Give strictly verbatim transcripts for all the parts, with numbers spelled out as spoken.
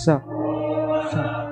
Sa. Sa.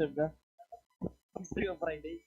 Save ka? Gusto yung Friday.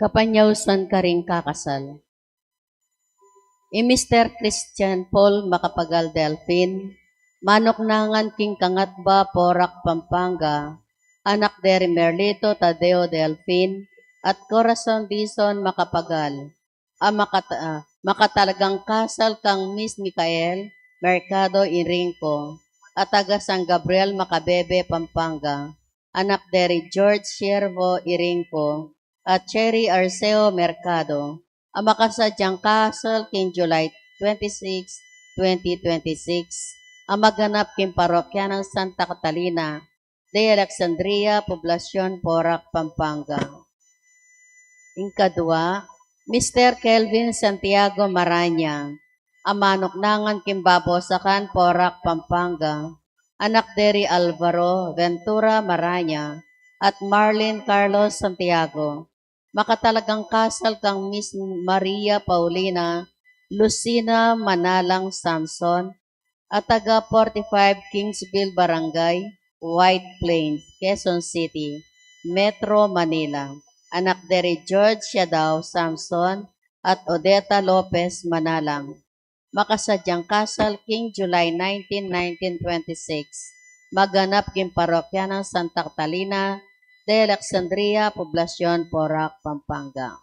Kapanyausan karing kakasal. I Mister Christian Paul Macapagal Delfin, manuknangan king Kangatba, Porac, Pampanga, anak deri Merlito Tadeo Delfin at Corazon Dizon Macapagal, a makata-, a makatalagang kasal kang Miss Micael Mercado Iringco, a taga San Gabriel, Macabebe, Pampanga, anak deri George Siervo Iringco at Cherry Arceo Mercado, a makasadyang kasal king July twenty-six, twenty twenty-six, a maganap king parokya nang Santa Catalina de Alexandria, Poblacion, Porac, Pampanga. Ing kadua, Mister Kelvin Santiago Maraña, a manuknangan king Babosakan, Porac, Pampanga, anak deri Alvaro Ventura Maraña at Marlene Carlos Santiago, makatalagang kasal kang Miss Maria Paulina Lucina Manalang Samson, a taga forty-five Kingsville Barangay, White Plains, Quezon City, Metro Manila, anak deri George Siadao Samson at Odeta Lopez Manalang. Makasadyang kasal king July nineteen, nineteen twenty-six. Maganap king parokya nang Santa Catalina de Alexandria, Poblacion, Porac, Pampanga.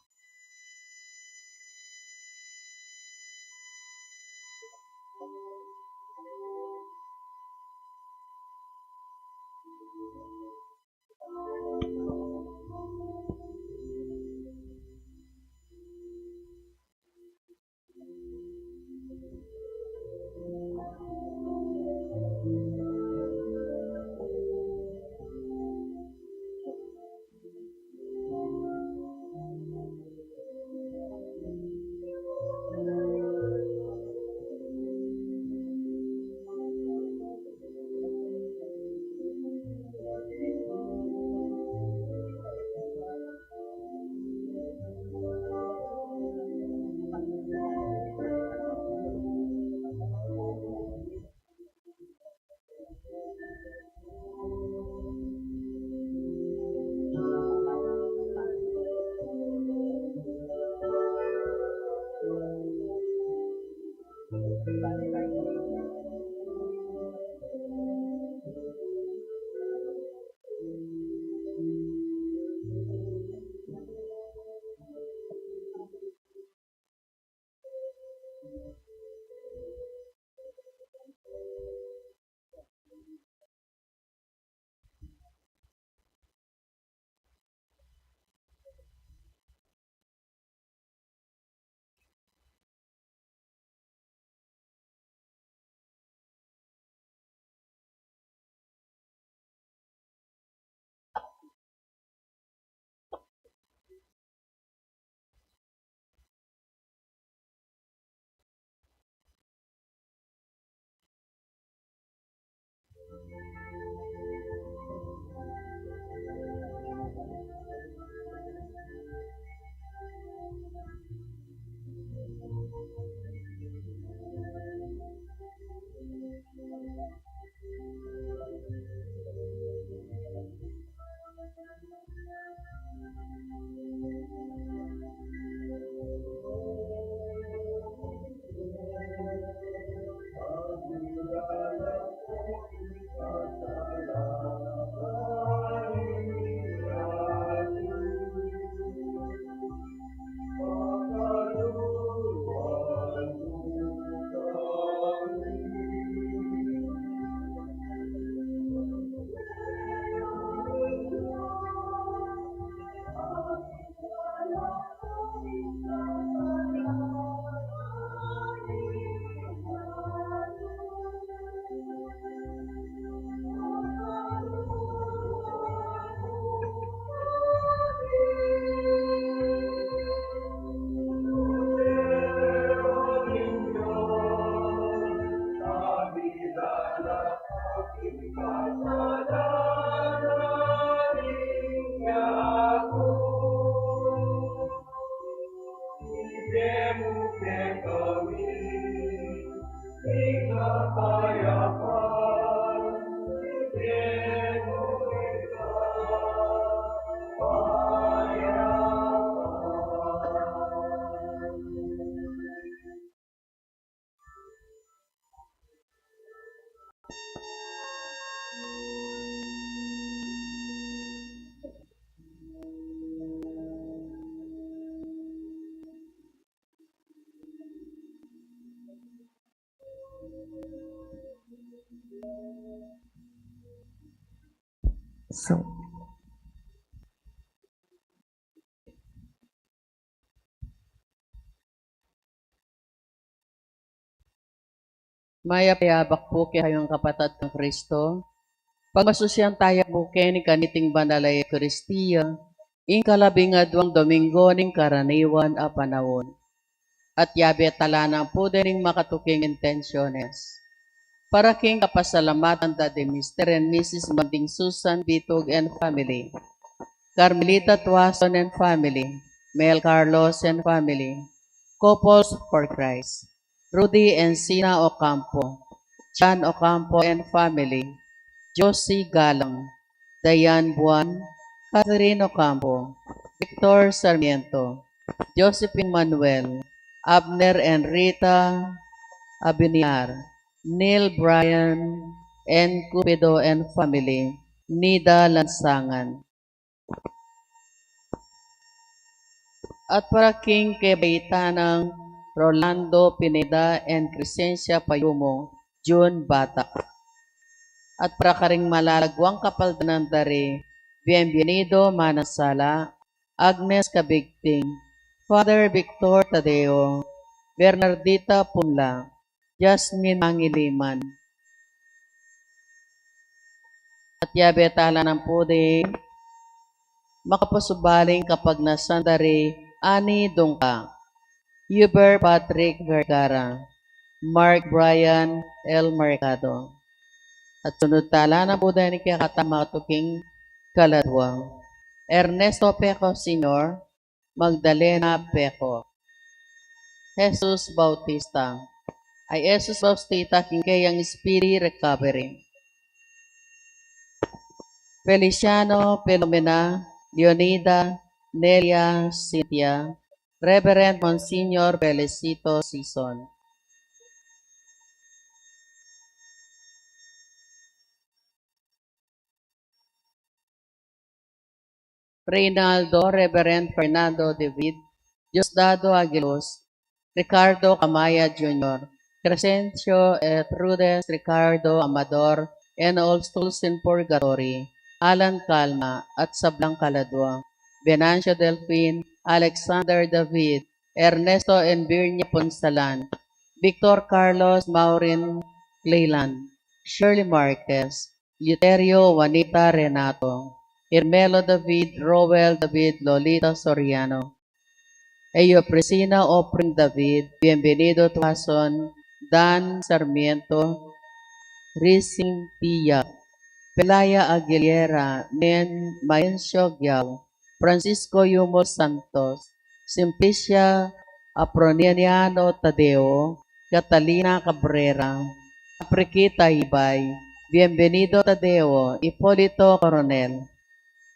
So, mayap a abak pu kekayung kapatad kang Kristo. Pagmasusian taya pu keni kaniting banal a Eukaristia, ing kalabing aduang Domingo ning karaniwan a panaun. At yabe tala nang pu dening makatuking intensiones. Para king kapasalamatan da di Mister and Missus Manding Susan Bitug and family, Carmelita Tuason and family, Mel Carlos and family, Couples for Christ, Rudy and Sina Ocampo, John Ocampo and family, Josie Galang, Diane Buan, Catherine Ocampo, Victor Sarmiento, Josephine Manuel, Abner and Rita Abiniar, Neil Bryan and Cupido and family, Nida Lansangan. At para king kebaitan nang Rolando Pineda and Crescencia Payumo, June Batak. At para karing malalaguang kapaldanan da ri Bienvenido Manansala, Agnes Cabigting, Father Victor Tadeo, Bernardita Punla, Jasmine Mangiliman. At yabe tala nang pu ding makapasubaling kapagnasan da ri Annie Dungka, Hubert Patrick Vergara, Mark Brian L Mercado. At sunud tala nang pu ding kekatang makatuking kaladua, Ernesto Peco Senior, Magdalena Peco. Jesus Bautista. Ay Jesus Bautista, king keyang speedy recovery. Feliciano, Filomena, Leonida, Nelia, Cynthia, Reverend Monsignor Felicito Sison. Reynaldo, Reverend Fernando David, Diosdado Aguiluz, Ricardo Camaya Junior, Crescencio et Rudes Ricardo Amador, and all souls in purgatory, Alan Calma, at sablang kaladua, Venancio Delfin, Alexander David, Ernesto and Virnia Punsalan, Victor Carlos Maureen Clayland, Shirley Marquez, Euterio Juanita Renato, Irmelo David, Roel David, Lolita Soriano, Eyo Priscina Opring David, Bienvenido Tuason, Dan Sarmiento, Rising Tia, Pelaya Aguilera, Nen Maencio Giao, Francisco Yumol Santos, Simplicia Aproniano Tadeo, Catalina Cabrera, Aprikita Ibay, Bienvenido Tadeo, Hipolito Coronel,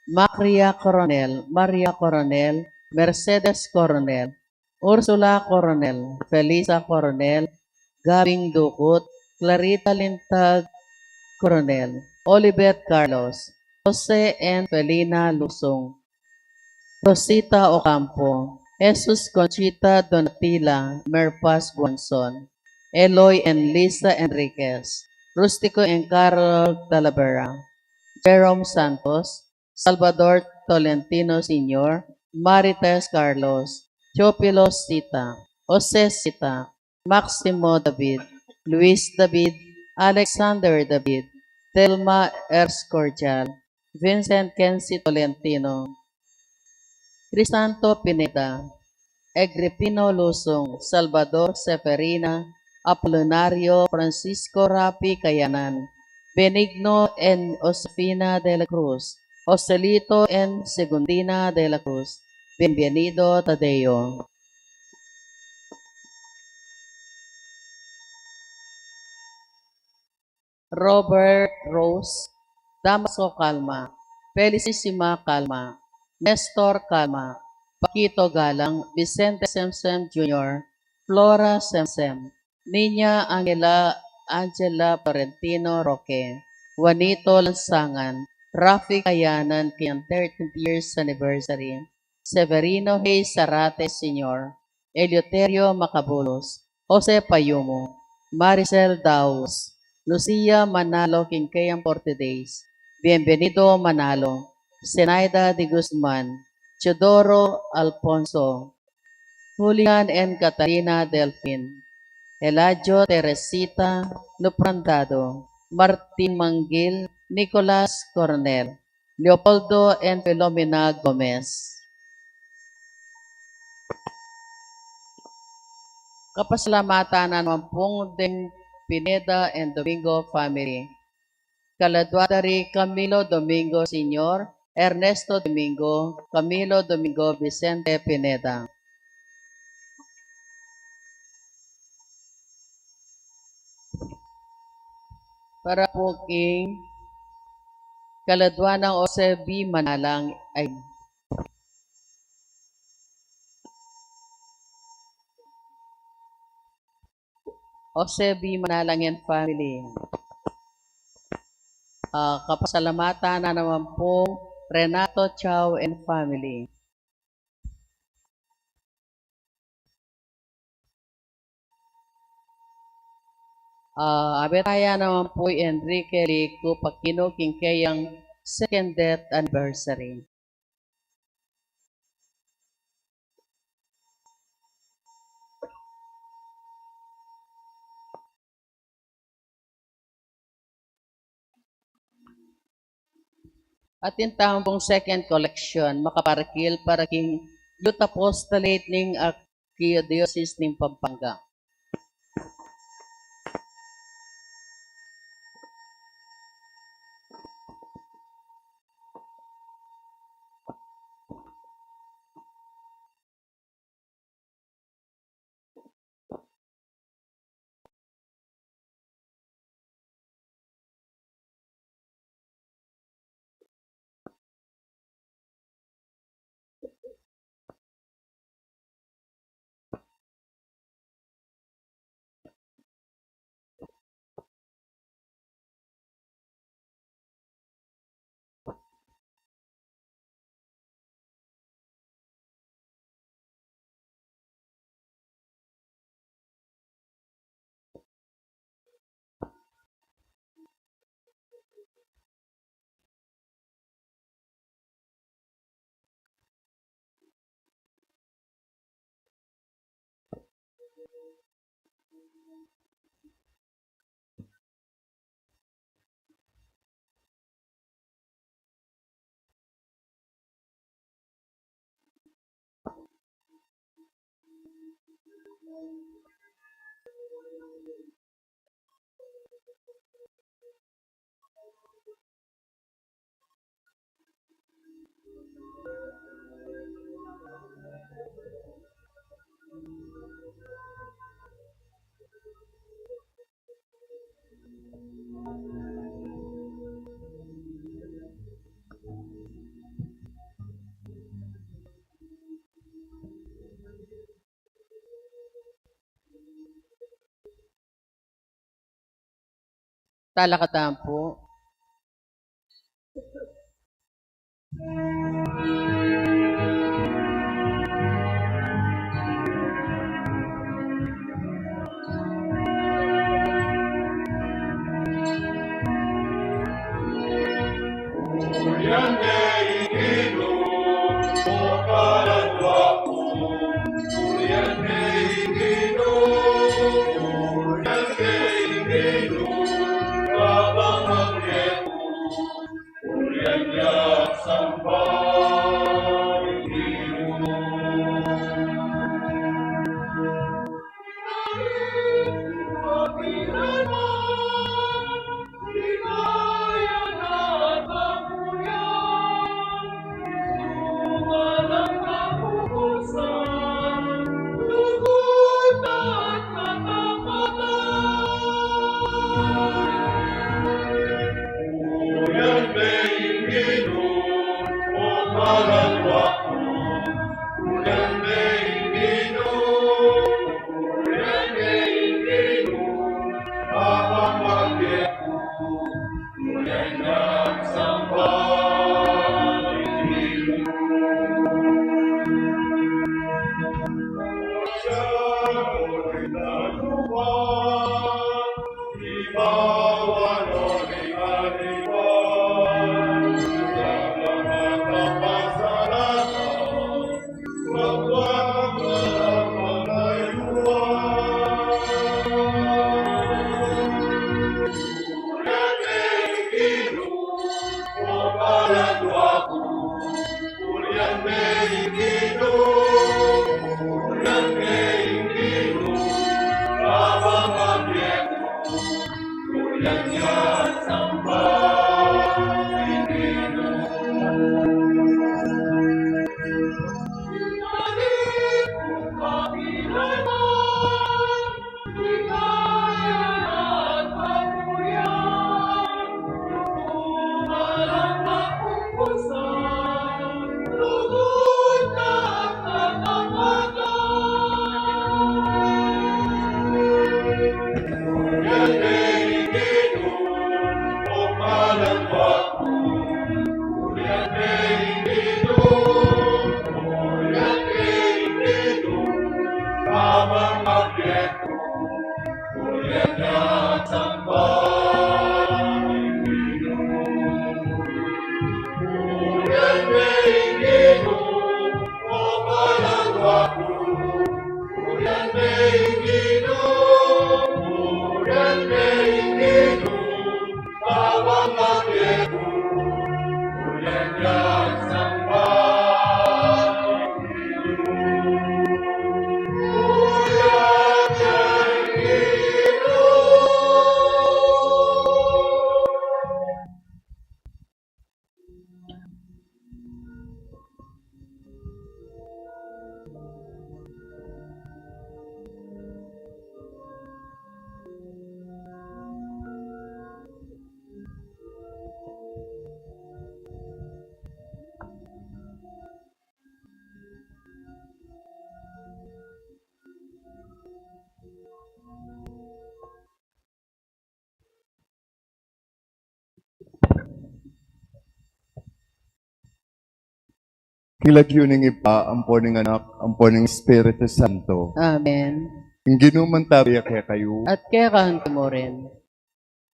Macria Coronel, Maria Coronel, Mercedes Coronel, Ursula Coronel, Felisa Coronel, Gabing Ducut, Clarita Lintag Coronel, Olivet Carlos, Jose and Felina Lusung, Rosita Ocampo, Jesus Conchita Donatila Merpas Guanzon, Eloy and Lisa Enriquez, Rustico and Carol Talavera, Jerome Santos, Salvador Tolentino Senior, Marites Carlos, Teofilo Sita, Jose Sita, Maximo David, Luis David, Alexander David, Telma Escordial, Vincent Kensi Tolentino, Crisanto Pineda, Agripino Lusung, Salvador Seferina, Apolinario Francisco Rapi Kayanan, Benigno and Josefina de la Cruz, Joselito and Segundina de la Cruz, Bienvenido Tadeo. Robert Rose, Damaso Calma, Felicissima Calma, Nestor Calma, Paquito Galang, Vicente Semsem Junior, Flora Semsem, Niña Angela, Angela Florentino Roque, Juanito Lansangan, Rafi Kayanan, kayang thirteenth years anniversary, Severino Hayes Zarate Senior, Eleuterio Macabulos, Jose Payumo, Maricel Daus, Lucia Manalo Quinqueyan Forte Days, Bienvenido Manalo, Zenaida de Guzman, Teodoro Alfonso, Julian and Catalina Delfin, Eladio Teresita Luprandado, Martin Manggil, Nicolas Coronel, Leopoldo and Filomena Gomez. Kapasalamatan na naman pung deng Pineda and Domingo family. Kaladua da ri Camilo Domingo Senior, Ernesto Domingo, Camilo Domingo, Vicente Pineda. Para pu king kaladua nang Jose B. Manalang, ay, Jose B. Manalang and family. Ah, kapasalamatan na naman pu Renato Chao and family. Ah, abetaya naman pu i Enrique Lico Paquino king keyang second death anniversary. Atin tamu pung second collection, makaparakil para king Youth Apostolate ning Archdiocese ning Pampanga. Talakad tamu pu. King lagyu ning Ibpa, ampo ning Anak, ampo ning Espiritu Santo. Amen. Ing Ginu manatili ya kekayu. At keka mu rin.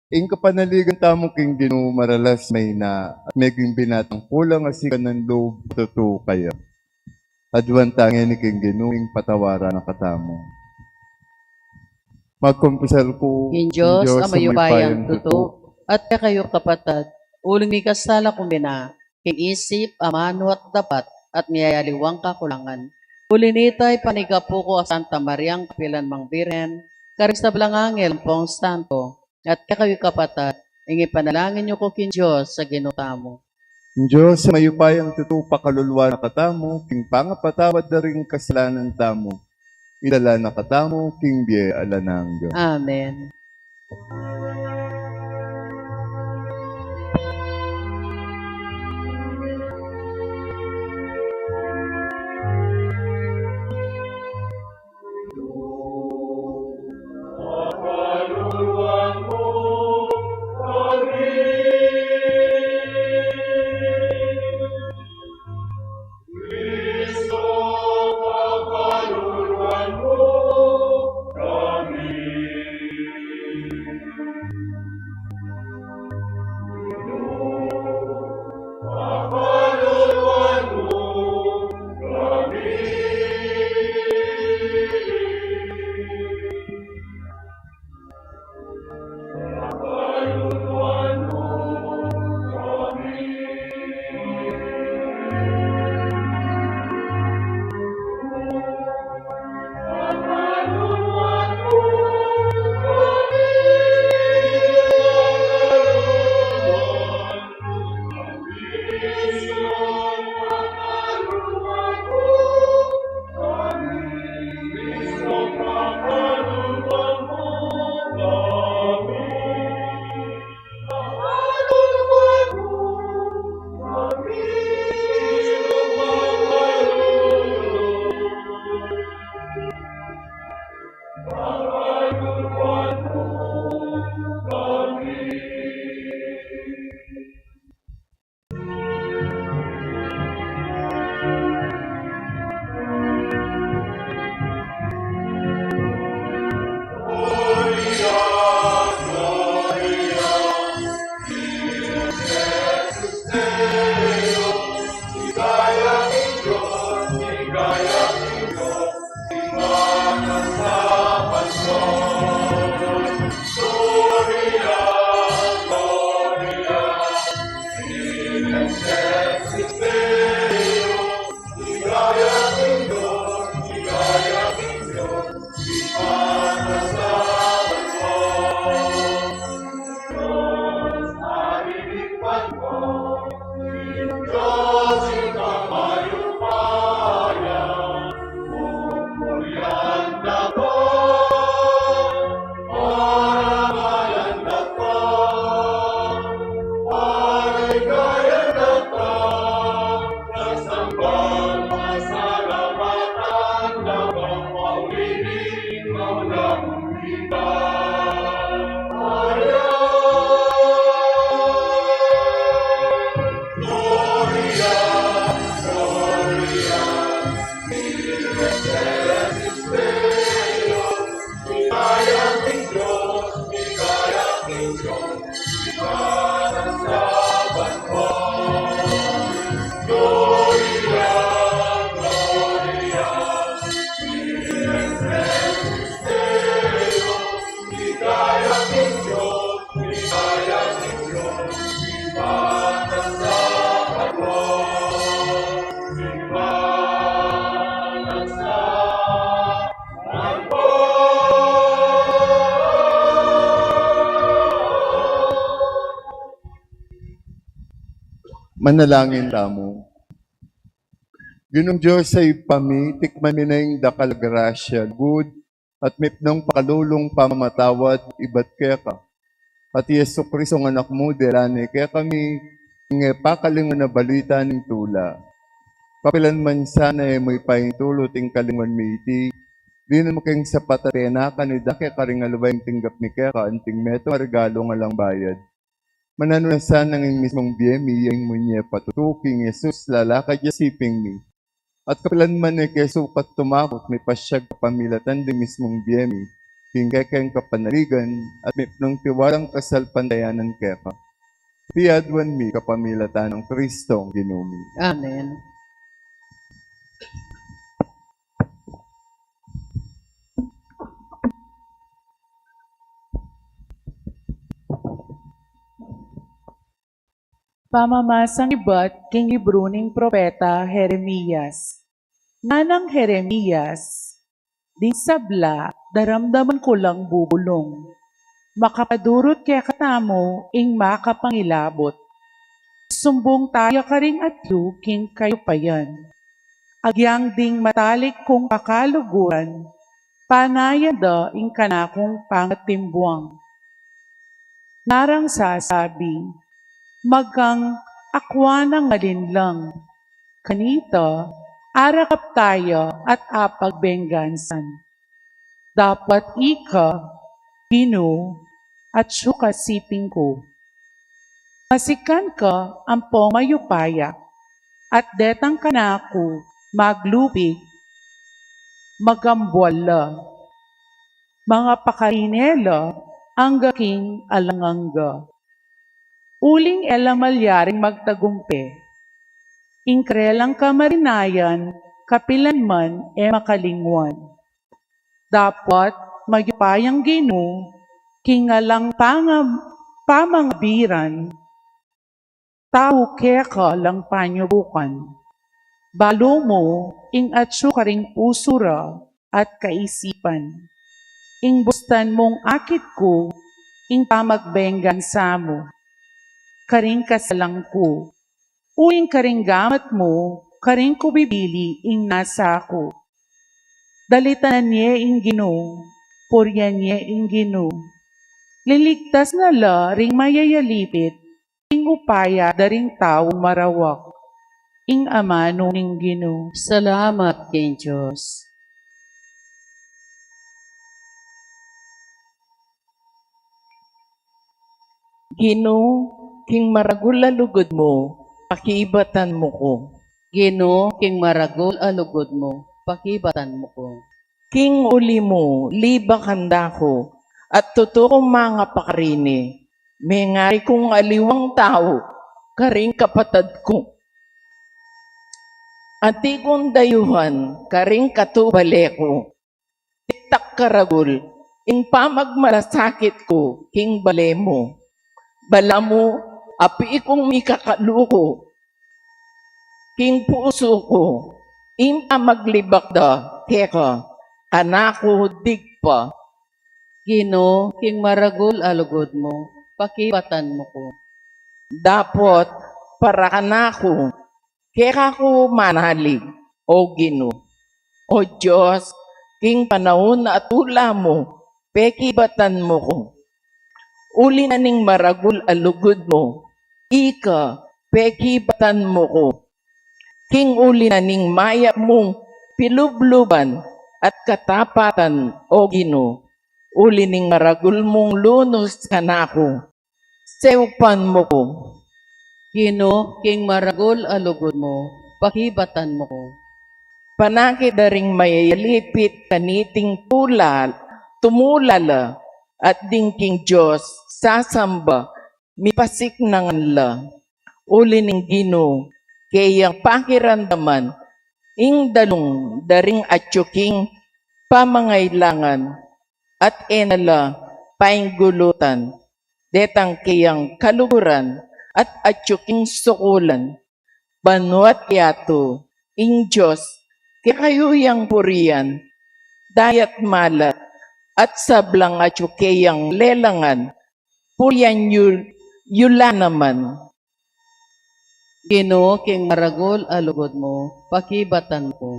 Ing kapanaligan tamu king Ginu maralas mayna, at meging binatang kulang a sikanan lub tutu kaya. Aduan ta ngeni king Ginu ing patawaran na katamu. Magkumpisal ku king Dios a mayupayang tutu, at kekayu kapatad, uling mikasala ku mena, king isip, amanu at dapat, at miyayaliwang kakulangan. Uli nita, ipanyawad ku keka, Santa Maria, kapilan mang Birhen, karing sablang anghel ampong santo, at kekayu kapatad, ing ipanalangin yu ku king Dios a Ginu tamu. Ing Dios a mayupayang tutu pakalulu na katamu, king pangapatawad da ring kasalanan tamu, idala na katamu king bie alang angga. Amen. Manalangin tamu. Ginung Dios a Ibpa mi, tikman mi na ing dakal a grasya, lugud, at mipnung pakalulung pamamatawad ibat keka. At i Jesucristo a Anak mu, dela ne kekami ing e pakalinguan a balita ning tula. Kapilan man sana e mu ipaintulut ing kalinguan mi iti, dinan mu keng sapat a tinakan ing dake karing aliwa ing tinggap mi keka, anting metung a regalu a alang bayad. Mananu na sana ing mismung bie mi, ya ing munye patutu king Jesus, lalakad ya siping mi. At kapilan man e ke sukat tumakut, mipasyag kapamilatan ding mismung bie mi king kekeng kapanaligan, at mipnung tiwalang kasalpantayanan keka. Iti aduan mi kapamilatan nang Kristong Ginu mi. Amen. Pamamasang ibat king libru ning propeta Jeremias. Nganang Jeremias, ding sabla, daramdaman ku lang bubulung. Makapadurut kekatamu ing makapangilabut. Sumbung taya karing atyu king kayupayan. Agyang ding matalik kung kakaluguran, panayan da ing kanakung pangatimbuang. Ngarang sasabi, magkang akwa nang alinlang. Kanita, arakap taya at apagbenggansan. Dapot ika, Ginu, atyu ka siping ku. Masikan ka ampong mayupaya, at detang kanaku maglubig, magambual la. Mga pakarine la angga king alang angga. Uling e la malyaring magtagumpe. Ing karelang kamarinayan, kapilan man e makalingwan. Dapot mayupayang Ginu, king alang pangam-, pamangabiran, tau keka lang panyubukan. Balu mu ing atyu karing pusu ra at kaisipan. Ing bustan mung akit ku, ing pamagbenggansa mu karing kasalang ku. Uling karing gamat mu, karin ku bibili ing nasa ku. Dalitanan ye ing Ginu, purian ye ing Ginu. Liligtas na la ring mayayalipit, ing upaya da ring taung marawak. Ing amanu ning Ginu. Salamat king Dios. Ginu, king maragul a lugud mu, pakibatan mu ku. Ginu, king maragul a lugud mu, pakibatan mu ku. King uli mu, libakan da ku, at tutu kung mangapakarini, mengari kung aliwang tau karing kapatad ku. Atiu kung dayuhan karing katubale ku. Tiktak karagul ing pamagmalasakit ku king bale mu. Balamu, api kung mikakaluku king pusu ku, ing pamaglibak da keka, kanaku digpa. Ginu, king maragul a lugud mu, pakibatan mu ku. Dapot para kanaku, keka ku manalig, O Ginu. O Dios, king panaun a tula mu, pekibatan mu ku. Uli na ning maragul a lugud mu, ika, pekibatan mu ku. King uli na ning mayap mung pilubluban at katapatan, O Ginu, uli ning maragul mung lunus kanaku, seupan mu ku. Ginu, king maragul a lugud mu, pakibatan mu ku. Panakit da ring mayayalipit kaniting tula, tumula la, at ding king Dios sasamba, mipasiknangan la. Uli ning Ginu, keyang pakiramdaman ing dalung da ring atyu king pamangailangan, at e na la painggulutan detang keyang kaluguran at atyu king sukulan. Banua't yatu ing Dios, kekayu yang purian, dayat malat, at sablang atyu keyang lelangan, purian yu, yu la naman. Ginu, king maragul a lugud mu, pakibatan mu ku.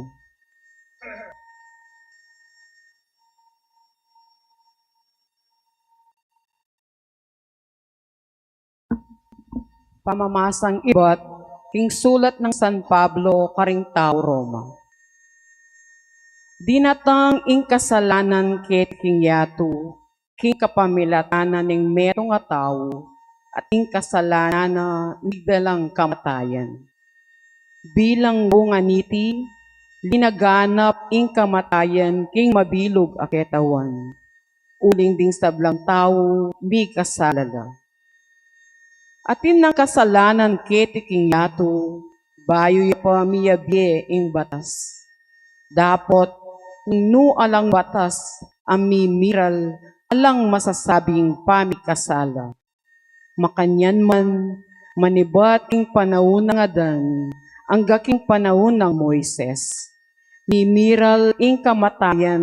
Pamamasang ibat king sulat nang San Pablo karing tau Roma. Dinatang ing kasalanan keti king yatu, king kapamilatan na ning metung a tau, at ing kasalanan na migdalang kamatayan. Bilang bunga niti, linaganap ing kamatayan king mabilug a ketawan. Uling ding sablang tau mikasala la. Atin nang kasalanan keti king yatu, bayu ya pa miyabie ing batas. Dapot, nung nu alang batas a mimiral, alang masasabing pamikasala. Makanyan man, manibat king panaun nang Adan, angga king panaun nang Moises. mimiral ing kamatayan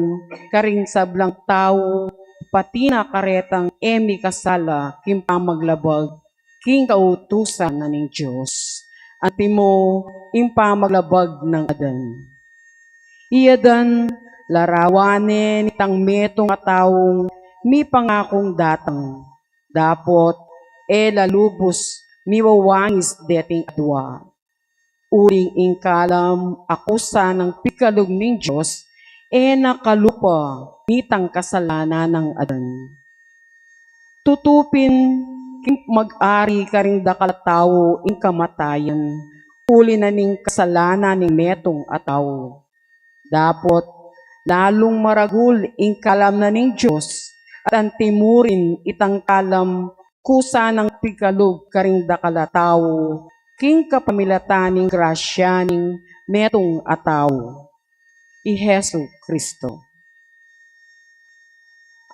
karing sablang tau, pati na karetang e mikasala king pamaglabag king kautusan na ning Dios, antimo ing pamaglabag nang Adan. I Adan, larawan ne nitang metung a taung mipangakung datang, dapot e la lubus miwawangis deting adua. Uling ing kalam a kusa nang pikalub ning Dios, e na kalupa nitang kasalanan nang Adan. Tutu pin, king mag-ari karing dakal a tau ing kamatayan, uli na ning kasalanan ning metung a tau. Dapot lalung maragul ing kalam na ning Dios, at antimurin itang kalam kusa nang pikalub karing dakal a tau, king kapamilatan ning grasya ning metung a tau, i Jesu Cristo.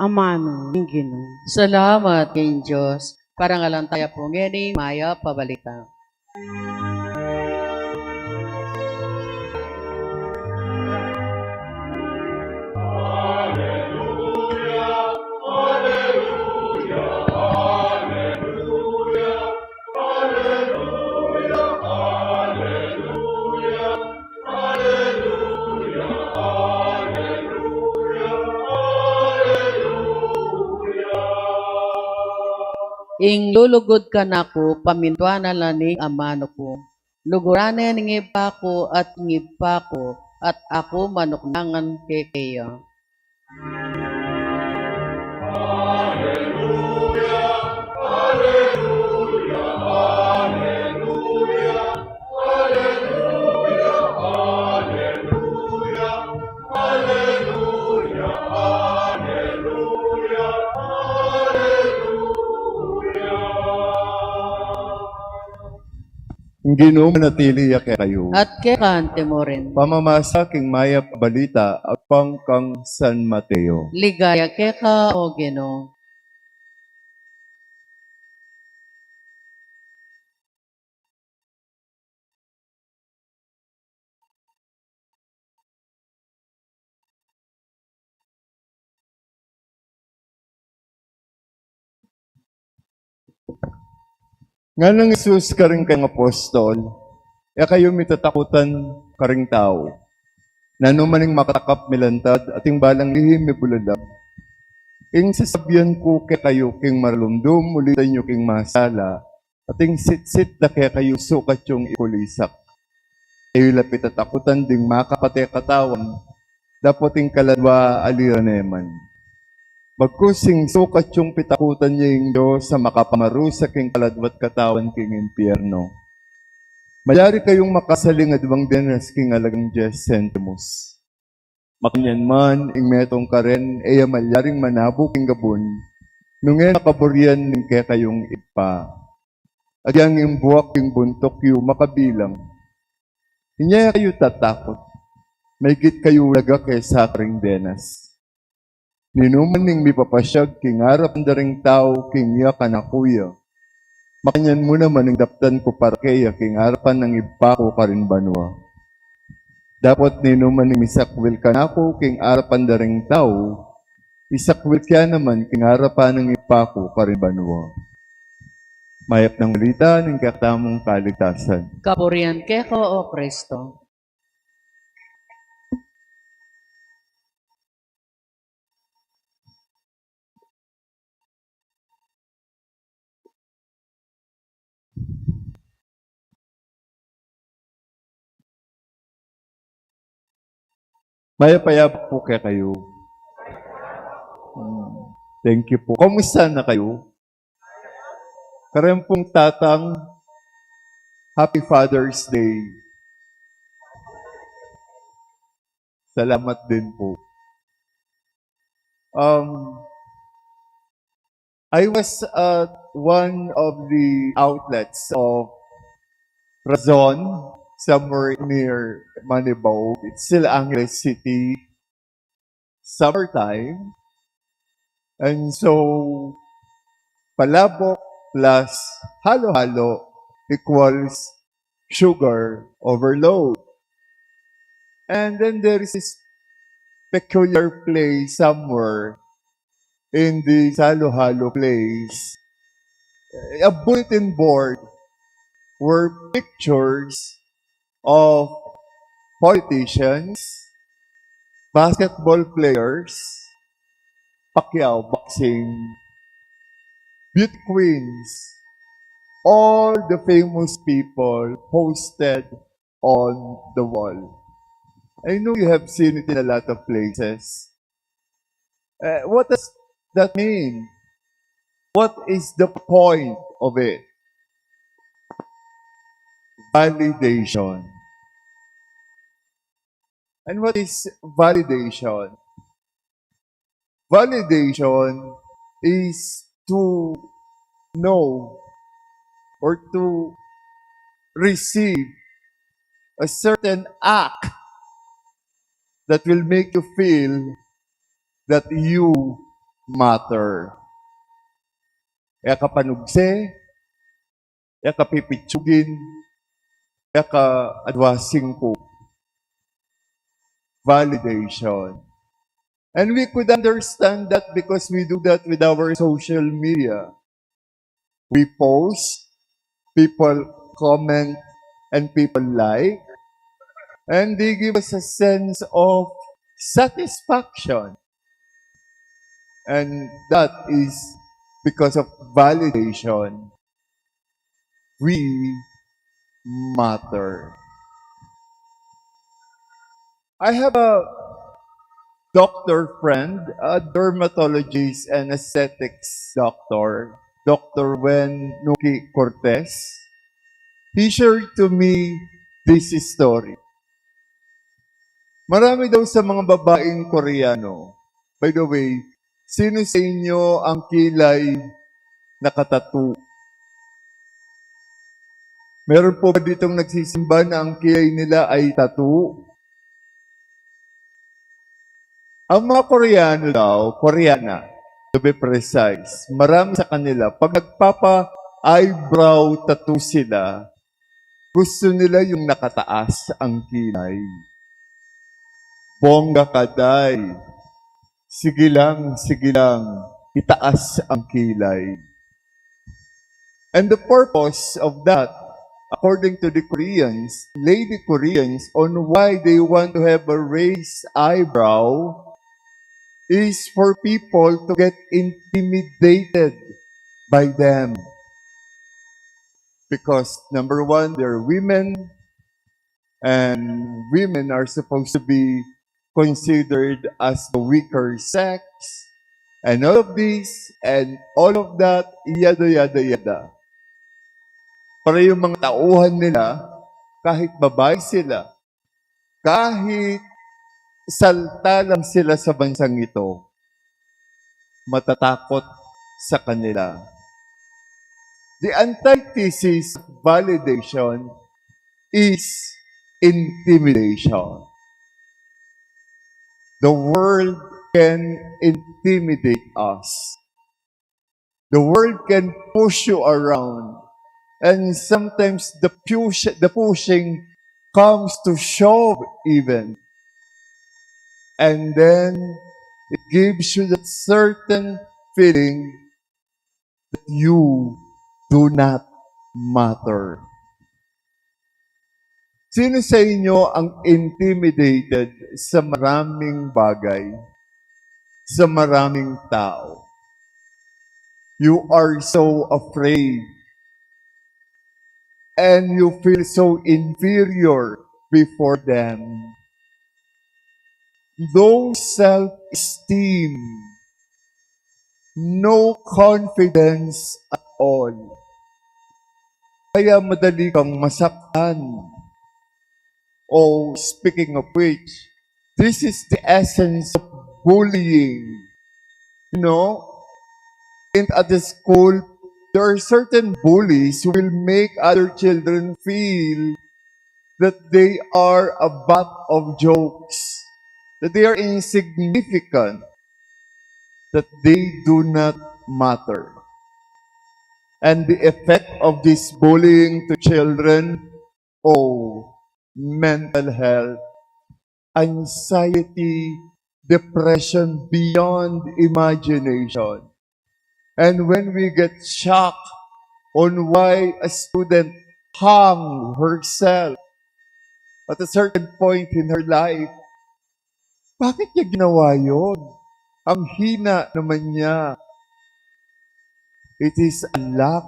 Amanu ning Ginu. Salamat king Dios. Parangalan taya pu ngeni mayap a balita. Ing lulugud kanaku, pamintuanan la ning amanu ku. Luguran ne ning Ibpa ku at ing Ibpa ku, at aku manuknangan kekaya. Ing Ginu manatili ya kekayu. At keka antimurin. Pamamasa king mayap a balita agpang kang San Mateo. Ligaya keka, o Ginu. Ngana nang Jesus karing kayang apostol, e kayu mitatakutan karing tau. Nanu man ing makatakap milantad, at ing balang lihim mibulalag. Ing sasabian ku kekayu king maralumdum, ulitan yu king masala, at ing sitsit da kekayu sukat yung ikulisak. E yu la pitatakutan ding makapate katawan, dapot ing kaladwa aliran ne man. Bagkus ing sukat yung pitakutan ya ing Dios a makapamarusa king kaladwa't katawan king impierno. Malyari kayung makasaling adwang denas king alagang dies sentimus. Makanyan man, ing metung karen, e ya malyaring manabu king gabun, nung e na kaburian ning kekayung Ibpa. Agyang ing buak king buntuk yu makabilang. Inya e kayu tatakut, maigit kayu laga kesa karing denas. Ninuman ing mipapasyag king arapan da ring tau king iya kanaku ya, makanyan mu naman ing daptan ku para keya king arapan nang Ibpa ku karin banua. Dapot ninuman ing misakwil kanaku king arapan da ring tau, isakwil ke ya naman king arapan nang Ibpa ku karin banua. Mayap nang balita ning kekatamung kaligtasan. Kapurian keka, o Kristo. Mayap a yabak pu kekayu. Hmm. Thank you pu. Kamusta na kayu? Karen pung tatang, Happy Father's Day. Salamat din pu. Um, I was at one of the outlets of Razon, somewhere near Manibao. It's still Angeles City, summertime. And so, palabok plus halo-halo equals sugar overload. And then there is this peculiar place somewhere in the Salu-Halu place, a bulletin board where pictures of politicians, basketball players, Pacquiao, boxing, beauty queens, all the famous people posted on the wall. I know you have seen it in a lot of places. Uh, what does that mean? What is the point of it? Validation. And what is validation? Validation is to know or to receive a certain act that will make you feel that you matter. E ka panugse, e ka pipitsugin, e ka adwa singku. Validation. And we could understand that because we do that with our social media. We post, people comment, and people like, and they give us a sense of satisfaction. And that is because of validation. We matter. I have a doctor friend, a dermatologist and aesthetics doctor, Doctor Wen Nuki Cortez. He shared to me this story. Marami daw sa mga babaeng Koreano, by the way, sino sa inyo ang kilay nakatattoo? Meron po ba ditong nagsisimba na ang kilay nila ay tattoo? Ang mga Koreano daw, Koreana, to be precise, marami sa kanila, pag nagpapa-eyebrow tattoo sila, gusto nila yung nakataas ang kilay. Bongga ka, day. Sige lang, sige lang. Itaas ang kilay. And the purpose of that, according to the Koreans, lady Koreans, on why they want to have a raised eyebrow is for people to get intimidated by them. Because number one, they're women, and women are supposed to be considered as the weaker sex, and all of this, and all of that, yada, yada, yada. Pero yung mga tauhan nila, kahit babae sila, kahit salta lang sila sa bansang ito, matatakot sa kanila. The antithesis of validation is intimidation. The world can intimidate us. The world can push you around. And sometimes the push, the pushing comes to shove even. And then it gives you that certain feeling that you do not matter. Sino sa inyo ang intimidated sa maraming bagay, sa maraming tao? You are so afraid and you feel so inferior before them. Low self-esteem, no confidence at all. Kaya madali kang masaktan. Oh, speaking of which, this is the essence of bullying. You know, in, at the school, there are certain bullies who will make other children feel that they are a butt of jokes, that they are insignificant, that they do not matter. And the effect of this bullying to children, oh, mental health, anxiety, depression beyond imagination. And when we get shocked on why a student hung herself at a certain point in her life, bakit niya ginawa yun? Ang hina naman niya. It is a lack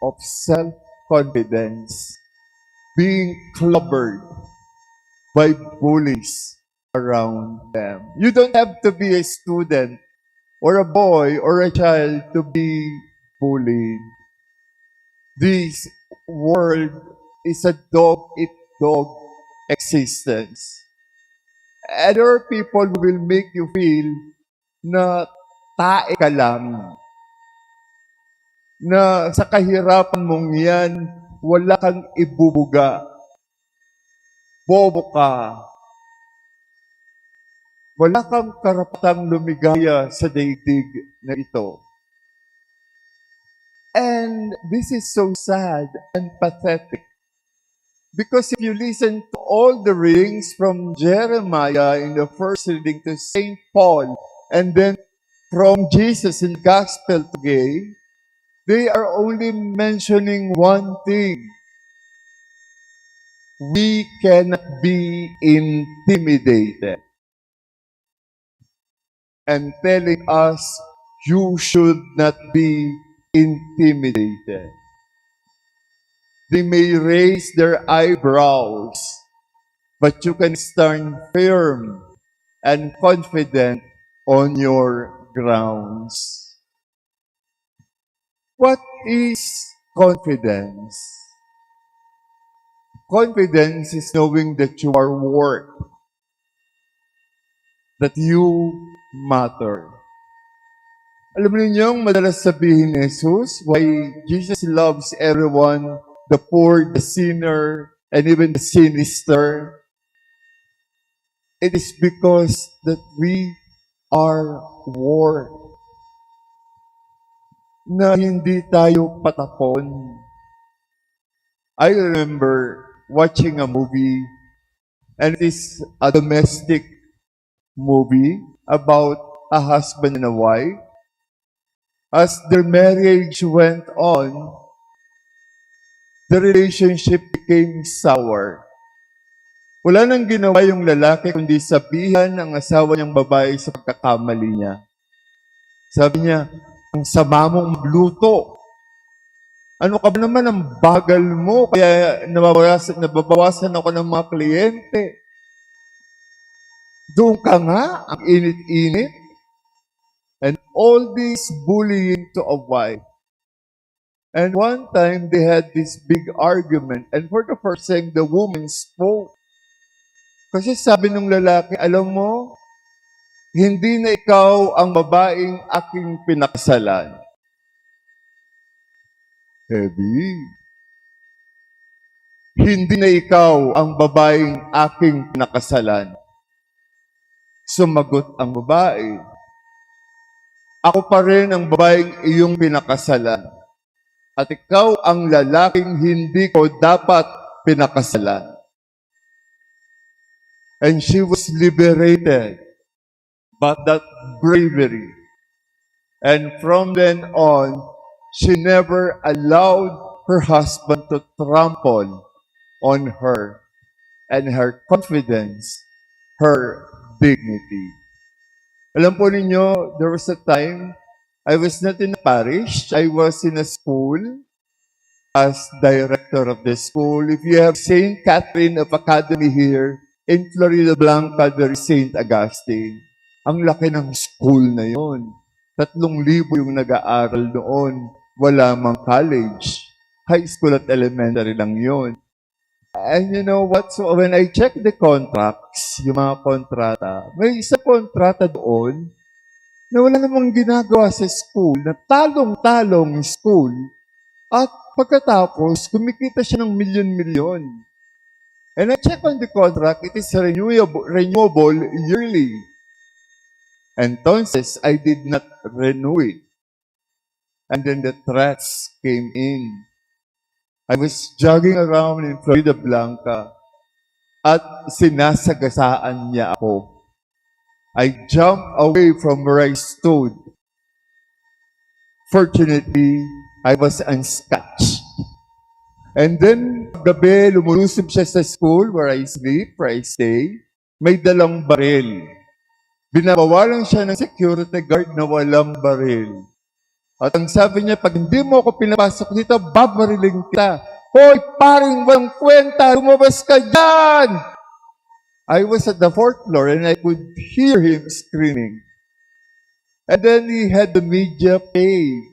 of self-confidence, being clobbered by bullies around them. You don't have to be a student or a boy or a child to be bullied. This world is a dog eat dog existence. And there are people who will make you feel na tae ka lang, na sa kahirapan mong yan, wala kang ibubuga, bobo ka, wala kang karapatang lumigaya sa daigdig na ito. And this is so sad and pathetic. Because if you listen to all the readings from Jeremiah in the first reading to Saint Paul, and then from Jesus in the gospel today, they are only mentioning one thing. We cannot be intimidated. And telling us, "You should not be intimidated." They may raise their eyebrows, but you can stand firm and confident on your grounds. What is confidence? Confidence is knowing that you are worth, that you matter. Alam ninyong madalas sabihin ni Jesus why Jesus loves everyone, the poor, the sinner, and even the sinister? It is because that we are worth, na hindi tayo patapon. I remember watching a movie, and it is a domestic movie about a husband and a wife. As their marriage went on, the relationship became sour. Wala nang ginawa yung lalaki kundi sabihan ang asawa niyang babae sa pagkakamali niya. Sabi niya, "Ang sama mong magluto. Ano ka ba naman, ang bagal mo, kaya nababawasan, nababawasan ako ng mga kliyente. Doon ka nga, ang init-init." And all this bullying to a wife. And one time, they had this big argument. And for the first time, the woman spoke. Kasi sabi nung lalaki, "Alam mo, hindi na ikaw ang babaeng aking pinakasalan." Heavy. "Hindi na ikaw ang babaeng aking pinakasalan." Sumagot ang babae, "Ako pa rin ang babaeng iyong pinakasalan. At ikaw ang lalaking hindi ko dapat pinakasalan." And she was liberated by that bravery. And from then on, she never allowed her husband to trample on her and her confidence, her dignity. Alam po ninyo, there was a time I was not in a parish, I was in a school as director of the school. If you have Saint Catherine of Academy here, in Floridablanca, there is Saint Augustine. Ang laki ng school na yon. Tatlong libo yung nag-aaral noon. Wala mang college. High school at elementary lang yon. And you know what? So when I check the contracts, yung mga kontrata, may isang kontrata doon na wala namang ginagawa sa school, na talong-talong school, at pagkatapos, kumikita siya ng milyon-milyon. And I check on the contract, it is renewable, renewable yearly. Entonces, I did not renew it. And then the threats came in. I was jogging around in Floridablanca. at sinasagasaan niya ako. I jumped away from where I stood. Fortunately, I was unscathed. And then, gabi, lumulusob siya sa school where I sleep, where I stay. May dalang baril. Binabawalan siya ng security guard na walang baril. At ang sabi niya, "Pag hindi mo ako pinapasok dito, babariling kita." "Hoy, paring walang kwenta, lumabas ka dyan!" I was at the fourth floor and I could hear him screaming. And then he had the media play.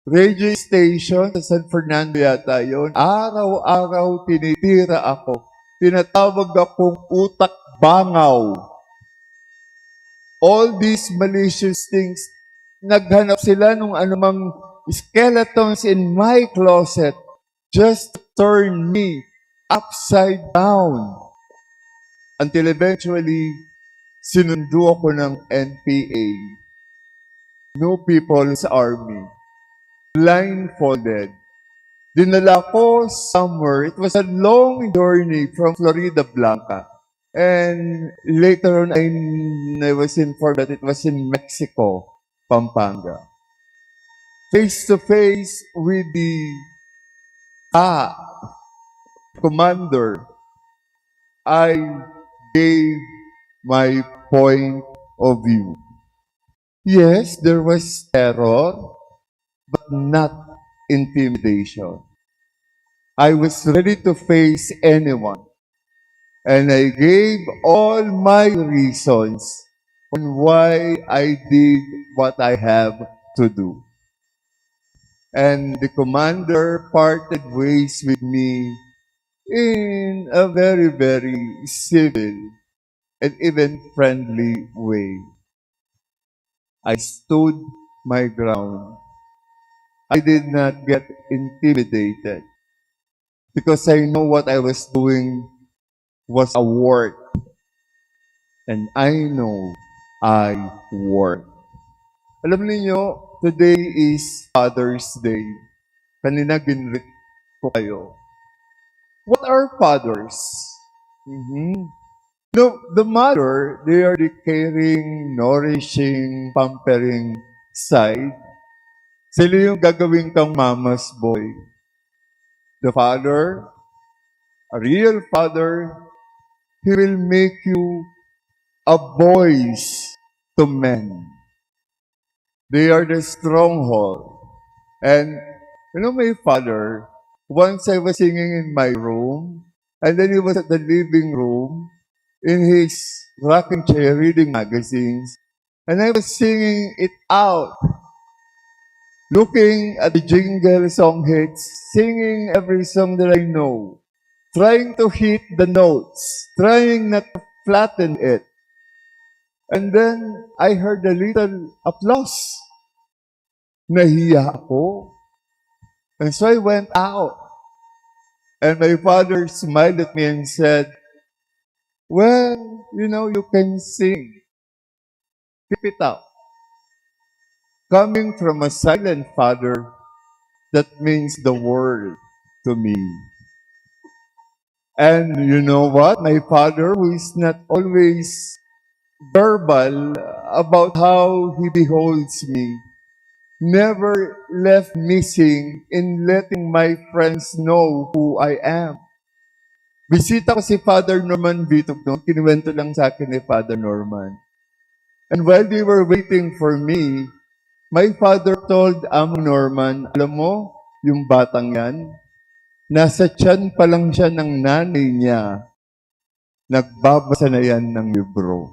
Radio station sa San Fernando yata yon. Araw-araw tinitira ako. Tinatawag akong utak bangaw. All these malicious things, naghanap sila nung anumang skeletons in my closet just to turn me upside down. Until eventually, sinundo ako ng N P A, New People's Army, blindfolded. Dinala ko somewhere. It was a long journey from Floridablanca. And later on, I, I was informed that it was in Mexico, Pampanga. Face to face with the, ah, commander, I gave my point of view. Yes, there was terror, but not intimidation. I was ready to face anyone, and I gave all my reasons on why I did what I have to do. And the commander parted ways with me in a very, very civil and even friendly way. I stood my ground. I did not get intimidated because I know what I was doing was a work. And I know I work. Alam niyo, today is Father's Day. Kanina ginrit ko kayo. What are fathers? Mhm. No, the mother, they are the caring, nourishing, pampering side. Sila yung gagawin kang mama's boy. The father, a real father, he will make you a voice to men. They are the stronghold. And, you know, my father, once I was singing in my room, and then he was at the living room in his rocking chair reading magazines, and I was singing it out, looking at the jingle song hits, singing every song that I know, trying to hit the notes, trying not to flatten it. And then I heard a little applause. Nahiya ako. And so I went out. And my father smiled at me and said, "Well, you know, you can sing. Keep it up." Coming from a silent father, that means the world to me. And you know what? My father, who is not always verbal about how he beholds me, never left missing in letting my friends know who I am. Bisita ko si Father Norman Vitug noon, kinuwento lang sa akin ni Father Norman. And while they were waiting for me, my father told Among Norman, "Alam mo, yung batang yan, nasa tiyan pa lang siya ng nanay niya, nagbabasa na yan ng libro."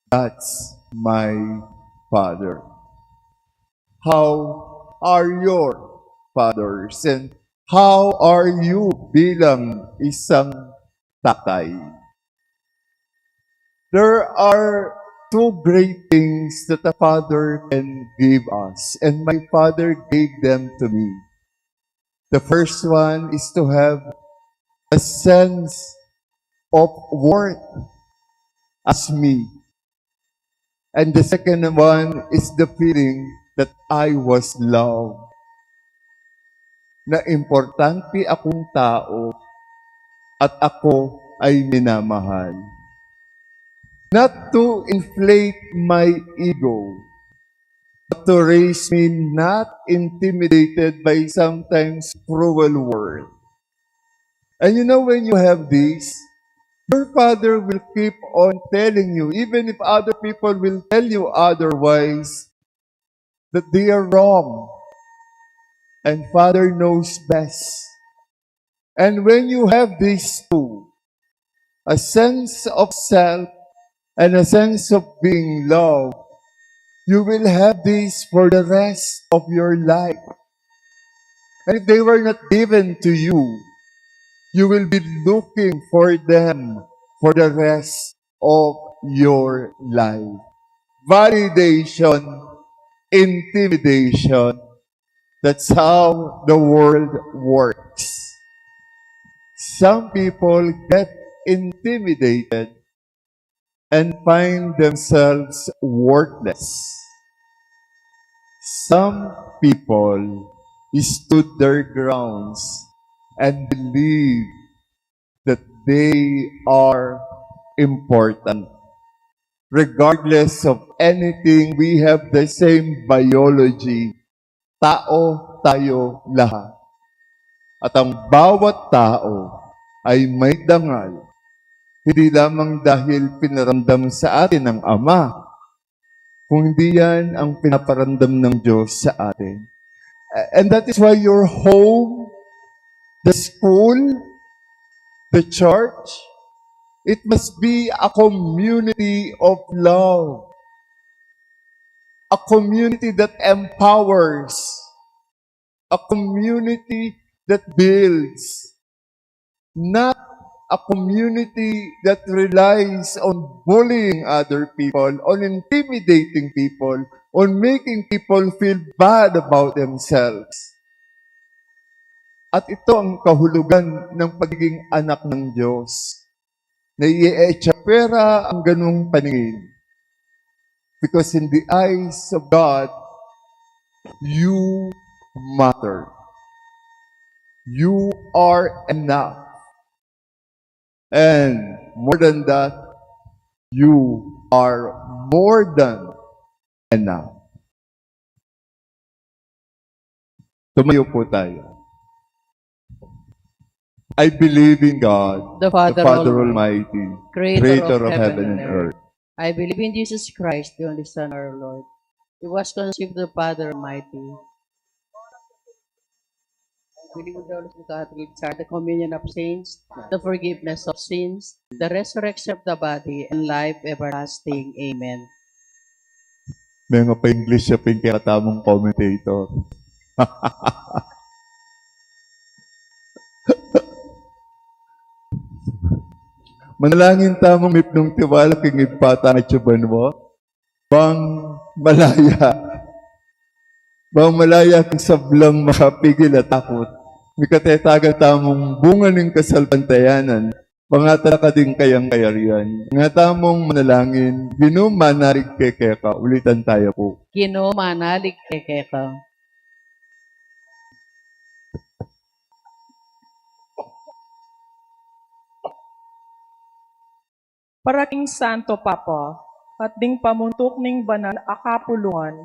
That's my father. How are your fathers? And how are you bilang isang tatay? There are two great things that a father can give us, and my father gave them to me. The first one is to have a sense of worth as me. And the second one is the feeling that I was loved. Na importante akong tao at ako ay minamahal. Not to inflate my ego, but to raise me not intimidated by sometimes cruel world. And you know, when you have this, your father will keep on telling you, even if other people will tell you otherwise, that they are wrong. And Father knows best. And when you have these two, a sense of self and a sense of being loved, you will have this for the rest of your life. And if they were not given to you, you will be looking for them for the rest of your life. Validation, intimidation, that's how the world works. Some people get intimidated and find themselves worthless. Some people stood their grounds and believe that they are important. Regardless of anything, we have the same biology. Tao tayo lahat. At ang bawat tao ay may dangal, hindi lamang dahil pinaramdam sa atin ng Ama, kung hindi yan ang pinaparamdam ng Diyos sa atin. And that is why your home, the school, the church, it must be a community of love, a community that empowers, a community that builds, not a community that relies on bullying other people, on intimidating people, on making people feel bad about themselves. At ito ang kahulugan ng pagiging anak ng Diyos. Naietsapwera ang ganung paningin. Because in the eyes of God, you matter. You are enough. And more than that, you are more than enough. Tumayo po tayo. I believe in God, The Father Almighty, Almighty, creator, creator of, of heaven, heaven and earth. I believe in Jesus Christ, the only Son, our Lord. He was conceived of the Father Almighty. I believe in the Holy Catholic Church, the communion of saints, the forgiveness of sins, the resurrection of the body, and life everlasting. Amen. Menga pa-English ya pin kekatamung commentator. Manalangin tamung mipnung tiwala king Ibpa tang atsu ka banua. Bang malaya. Bang malaya king sablang makapigil a takut. Mikatetagan tamung bunga ning kasalpantayanan. Pangatalakad ing kayang kayarian. Nga tamung manalangin, Ginu, manalig kekeka. Ulitan tayo po. Ginu, manalig kekeka. Para king Santo Papa, at ding pamuntuk ning banal a kapulungan,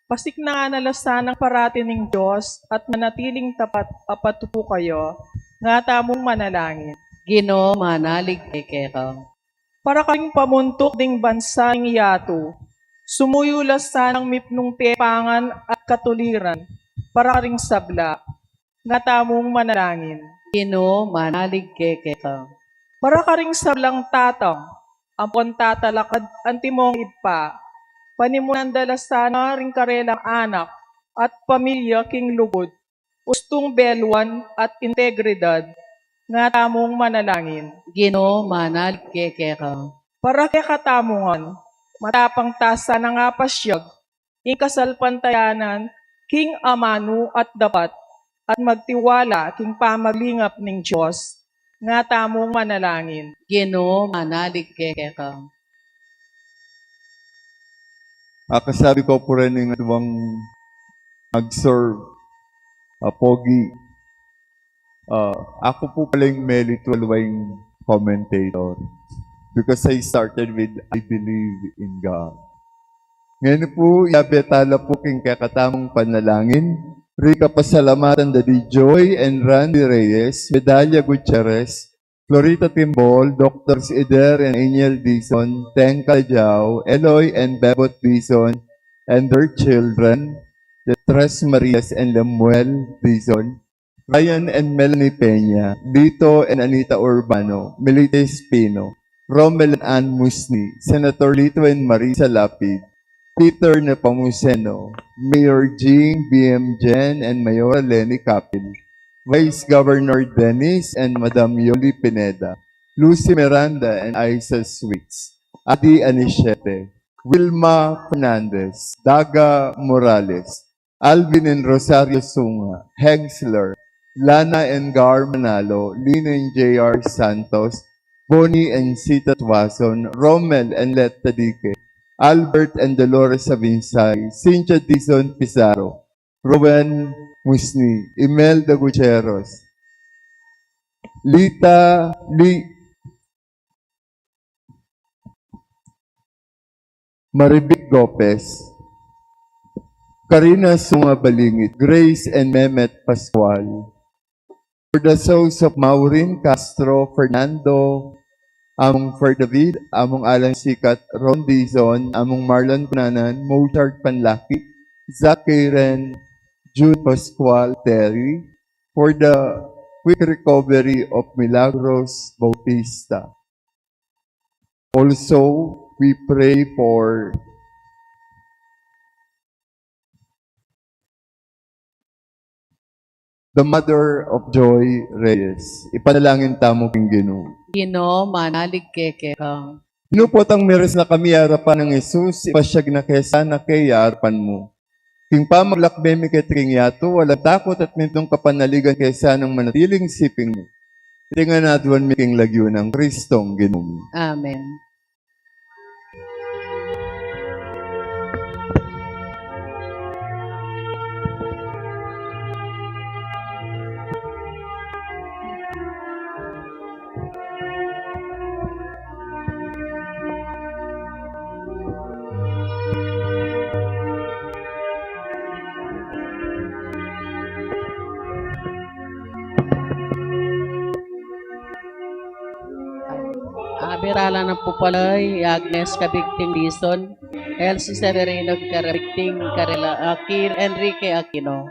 pasiknangan na la sanang parati ning Dios at manatiling tapat a patupu kaya, nga tamung manalangin. Ginu, manalig kekeka. Para karing pamuntuk ding bansa ning yatu, sumuyu la sanang mipnung tepangan at katuliran, para karing sabla, nga tamung manalangin. Ginu, manalig kekeka. Para karing sablang tatang, ampon tatalakad antimong Ibpa, panimunan da la sana ring karelang anak at pamilya king lugud, ustung beluan at integridad, nga tamung manalangin. Ginu, manalig kekeka. Para kekatamu ngan, matapang ta sanang apasyag ing kasalpantayanan king amanu at dapat, at magtiwala king pamaglingap ning Dios, nga tamung manalangin. Ginu, manalig kekeka. Akasabi ko pu rin ing aduang mag-serve, a pogi, Ah, aku pu pala ing melitu aliwa ing commentator. Because I started with, "I believe in God." Ngeni pu, yabe tala pu king kekatamung panalangin, ring kapasalamatan da di Joy and Randy Reyes, Medalia Gutierrez, Florita Timbol, Doctors Eder and Angel Dizon, Teng Cadiao, Eloy and Bebot Dizon, and their children, the Tres Marias and Lemuel Dizon, Ryan and Melanie Peña, Lito and Anita Urbano, Melita Espino, Romel and Ann Musni, Senator Lito and Marisa Lapid, Peter Nepomuceno, Mayor Jing, B M Jen, and Mayora Leni Capil, Vice Governor Dennis and Madam Yoli Pineda, Lucy Miranda and Isa Sweets, Adi Anisiete, Wilma Fernandez, Daga Morales, Alvin and Rosario Sunga, Hegsler, Lana and Gar Manalo, Lina and J R Santos, Bonnie and Sita Tuason, Romel and Letta Dique, Albert and Dolores Avinsay, Cynthia Dizon Pizarro, Rowen Musni, Imelda Gutierrez, Lita, Li, Maribik Gopez, Karina Sunga Balingit, Grace and Mehmet Pascual. For the souls of Maureen Castro, Fernando, Among Fer David, Among Alan Sikat, Ron Dizon, Among Marlon Cunanan, Mozart Panlaki, Zach Karen, June Pascual, Terry, for the quick recovery of Milagros Bautista. Also, we pray for the Mother of Joy Reyes. Ipanalangin tamu king Ginu. Ginu, manalig ke keka. Ginu, potang miras na kami arapan nang Jesus, ipasyag na ke sana kaya arapan mu. King pamaglakbe mi keti king yatu, alang takut at mintung kapanaligan ke sanang manatiling siping mu. Iti ngan aduan mi king lagyu nang Kristong Ginu mi. Amen. Abiralan na pu pala i Agnes Kabigting Dizon, Elsie Severino Kabigting, Karela Aquino, Enrique Aquino.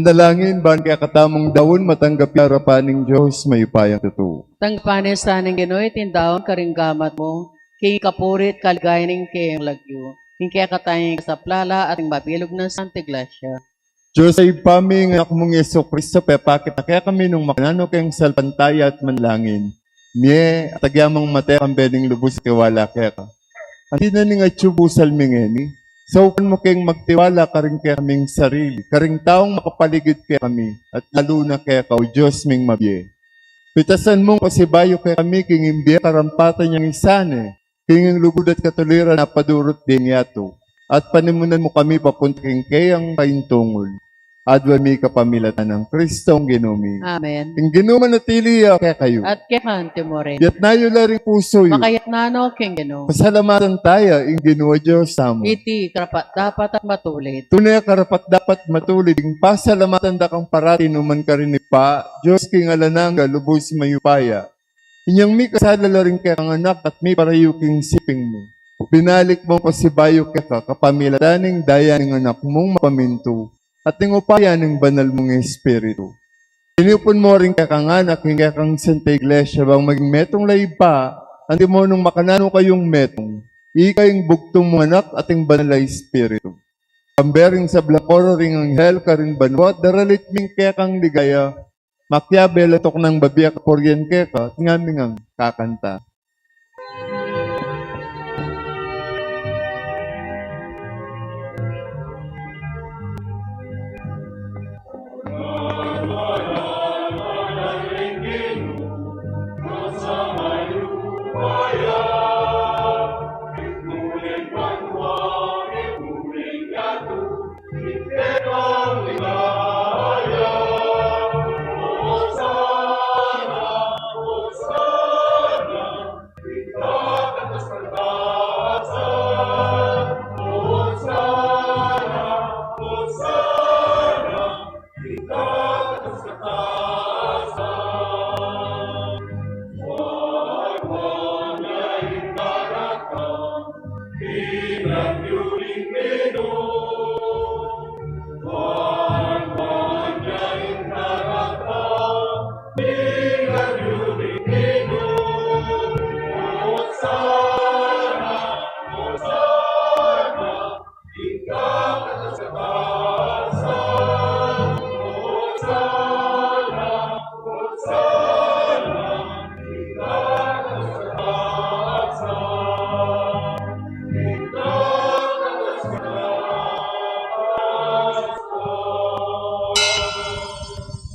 Dalangin ban kekatamung daun matanggap ya arapan ning Dios mayupayang tutu. Tanggapan na sa ning Ginu iting daun karing gamat mu, king kapurian at kaligayan ning kayang lagyu, king kekatang kasaplalan at ning mabilug nang Santa Iglesia. Dios a Ibpa mi, ing Anak mung Jesucristo, pepakit na kekami nung makananu keng salpantaya at manalangin. Mie, at agyamang mate kambe ning lubus a tiwala keka. Anti na ning atyu busal mi ngeni, saupan mu keng magtiwala karing kekaming sarili, karing taung makapaligid kekami, at lalu na keka, o Dios ming mabie. Pitasan mung pasibayu kekami king ing bie karampatan yang isane, king ing lugud at katuliran a padurut ding yatu, at panimunan mu kami papunta king keyang kaintungun. Adwan mi kapamilatan nang Kristong Ginu mi. Amen. Ing Ginu manatili ya kekayu. At keka naman murin. Itas yu la ring pusu yu. Makaitas no king Ginu. Pasalamatan taya ing Ginu a Dios tamu. Iti karapat-dapat at matulid. Tune karapat-dapat matulid ing pasalamatan da kang parati nu man karing Ibpa, Dios king alang angga, lubus mayupaya. Inyang mikasala la ring kekang anak at miparayu king siping mu, binalik mung pasibayu keka kapamilatan ning daya ning Anak mung mapamintu at ning upaya ning Banal mung Espiritu. Tinupun mu ring kekang anak ing kekang Santa Iglesia bang maging metung la Ibpa, anti mu nung makananu kayung metung, ika ing bugtung mung Anak at ing Banal a Espiritu. Kambe ring sablang koro ring anghel karin banua, daralit mi ing kekang ligaya, makiabe la tuknang babie kapurian keka, tingan mi ngang kakanta.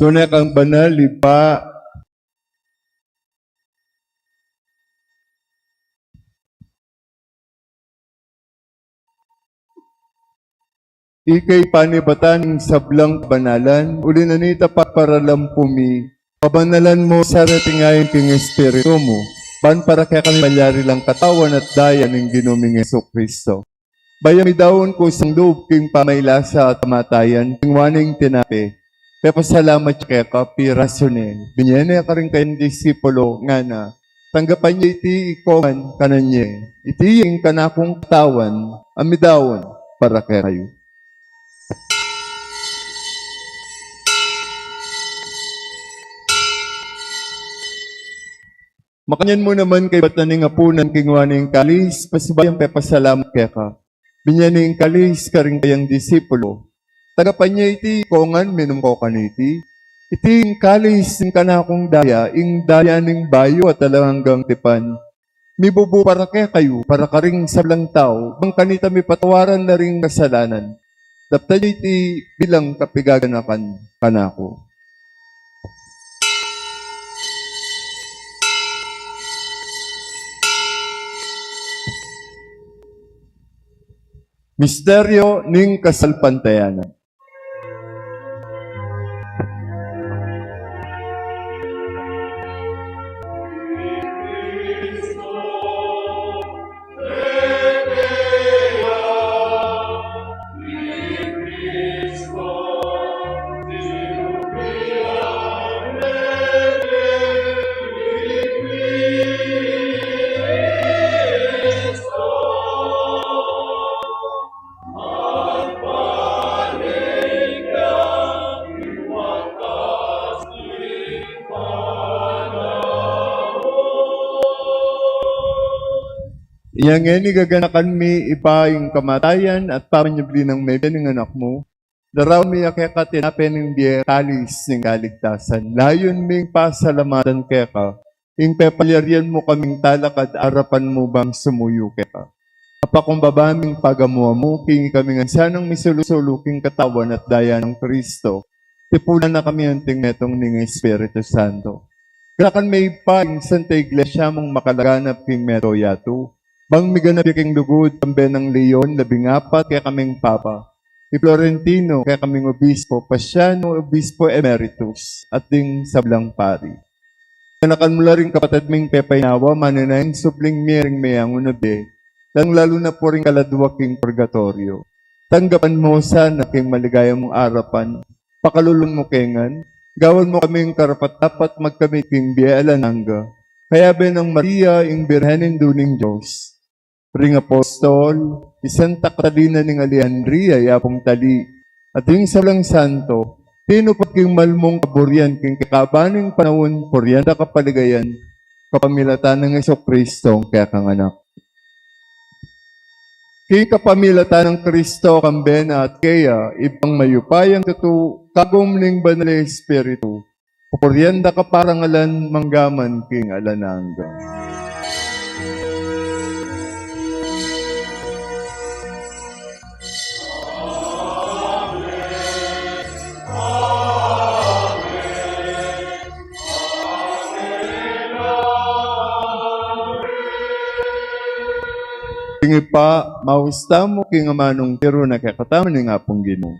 Tune kang banal, Ibpa. Ika ing panibatan ning sablang kabanalan, uli na nita paparalan pu mi, pabanalan mu sa reting ain king Espiritu mu, ban para kekami malyari lang katawan at daya ning Ginu ming Jesucristo. Bayu mi daun kusang lub king pamailasa at kamatayan, kingwa ne ing tinape, pepasalamat ya keka, pirasu ne, binye ne karing kayang disipulo, ngana: Tanggapan ye iti ikongan, kanan ye, iti ing kanakung katawan, a midaun para kekayu. Makanyan mu naman kaybat na ning apunan, kingwa ne ing kalis, pasibayu yang pepasalamat keka, binye ne ing kalis karing kayang disipulo. Tanggapan ye iti ikongan, minum ko kaniti. Iti ing kalis ning kanakung daya, ing daya ning bayu at alang anggang tipan, mibubu para kekayu, para karing sablang tau, bang kanita mipatawaran la ring kasalanan. Daptan ye iti bilang kapigaganakan kanaku. Misteryo ning kasalpantayanan. Inya ngeni gaganakan mi, Ibpa, ing kamatayan at pamanyubli nang mebie ning Anak mu. Daraun mi keka tinape ning bie, kalis ning kaligtasan. Layun ming pasalamatan keka ing pepalyarian mu kaming talakad arapan mu bang sumuyu keka. Apakumbaba ming pagamu-amu king ikami ngan sanang misulu-sulu king katawan at daya nang Kristo. Tipunan na kami anting metung ning Espiritu Santo. Ganakan me, Ibpa, ing Santa Iglesia mung makalaganap king meto yatu, bang miganap ya king lugud, kambe nang Leon labing apat, kekaming Papa, i Florentino, kekaming Obispo, Pasiano, Obispo Emeritus, at ding sablang pari. Ganakan mu la ring kapatad ming pepainawa, manenayang subling mie ring meyangu na bie, lalung-lalu na pu ring kaladua king purgatoryo. Tanggapan mu sana king maligaya mung arapan, pakalulung mu kami ngan, gawan mu kaming karapat-dapat magkamit king bie alang angga. Kayabe nang Maria, ing Birhen Indu ning Dios, ring apostol, i Santa Catalina ning Alejandria, i Apung Tali, at ding sablang santo, tinupad king mal mung kaburian king kekaban ning panaun, purian da ka paligayan, kapamilatan nang Jesucristo, ing kekang Anak. King kapamilatan nang Kristo, kambe na at keya, Ibpang mayupayang tutu, kagum ning Banal a Espiritu, pupurian da ka parangalan manggaman king alang angga. King Ibpa, maus tamu king amanung tiru na kekatamu ning Apung Ginu.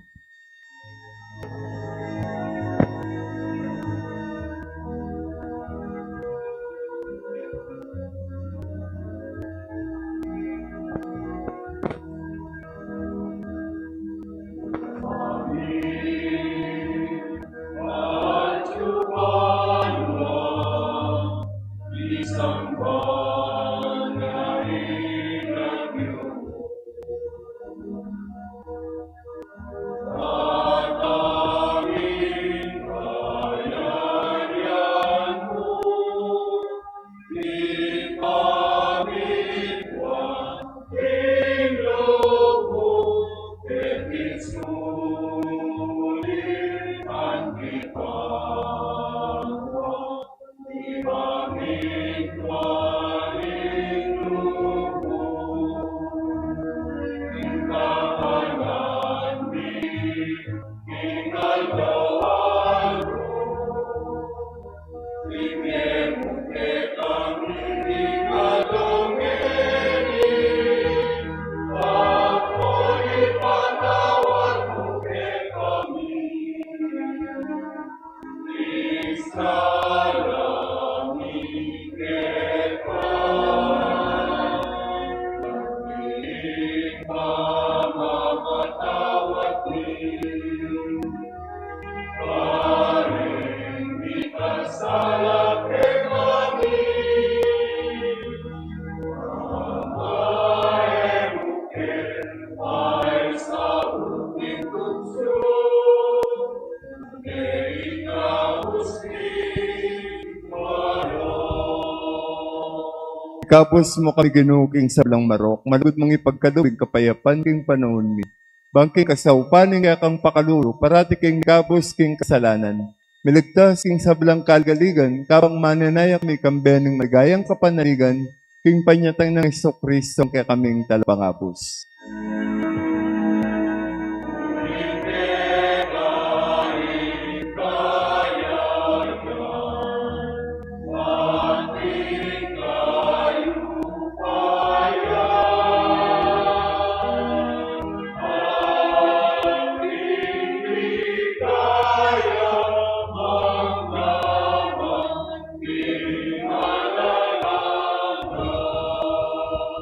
Ikabus mu kami, Ginu, king sablang marok, malugud mung ipagkalub ing kapayapan king panaun mi. Bang king kasaupan ning kekang pakalulu, parati kaming ikabus king kasalanan, miligtas king sablang kaligaligan, kabang manenaya kami kambe ning maligayang kapanaligan, king panyatang nang Jesucristo, ing kekaming Talapangabus.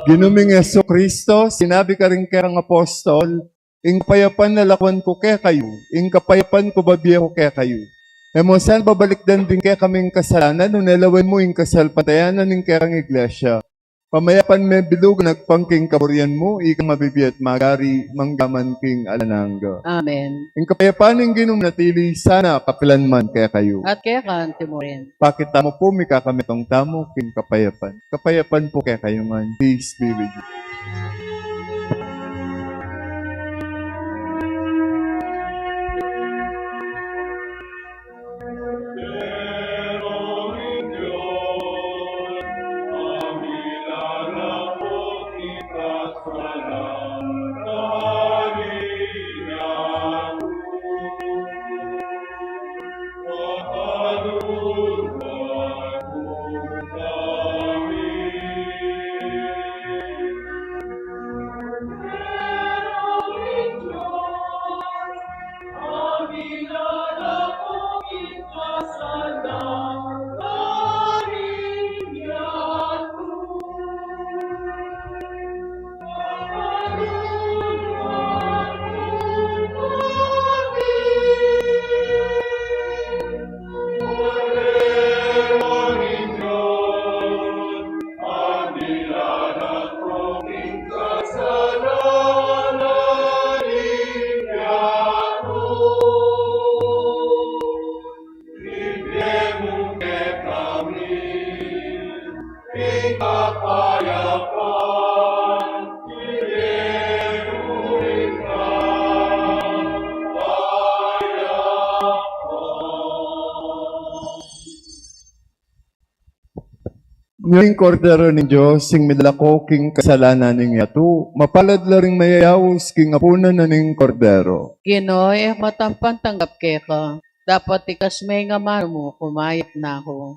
Ginu ming Jesucristo, sinabi karing kekang apostol, "Ing kapayapan lalakwan ku kekayu, ing kapayapan ku bibie ku kekayu." E mu sana babalikdan ding kekaming kasalanan, nune lawen mu ing kasalpantayanan ning kekang Iglesia. Pamayapan me bilug agpang king kaburian mu, ikang mabibie at magari, mangga man king alang angga. Amen. Ing kapayapan ning Ginu manatili sana kapilan man kekayu. At keka naman murin. Pakit tamu pu, mikakamit tamu king kapayapan. Kapayapan pu kekayu ngan. Peace be with you. Ning Kordero ning Dios, ing milalako king kasalanan ning yatu, mapalad la ring mayayaus king apunan na ning Kordero. Ginu, e ku matampang tanggap keka, dapot iktas me ing amanu mu, kumayap na ku.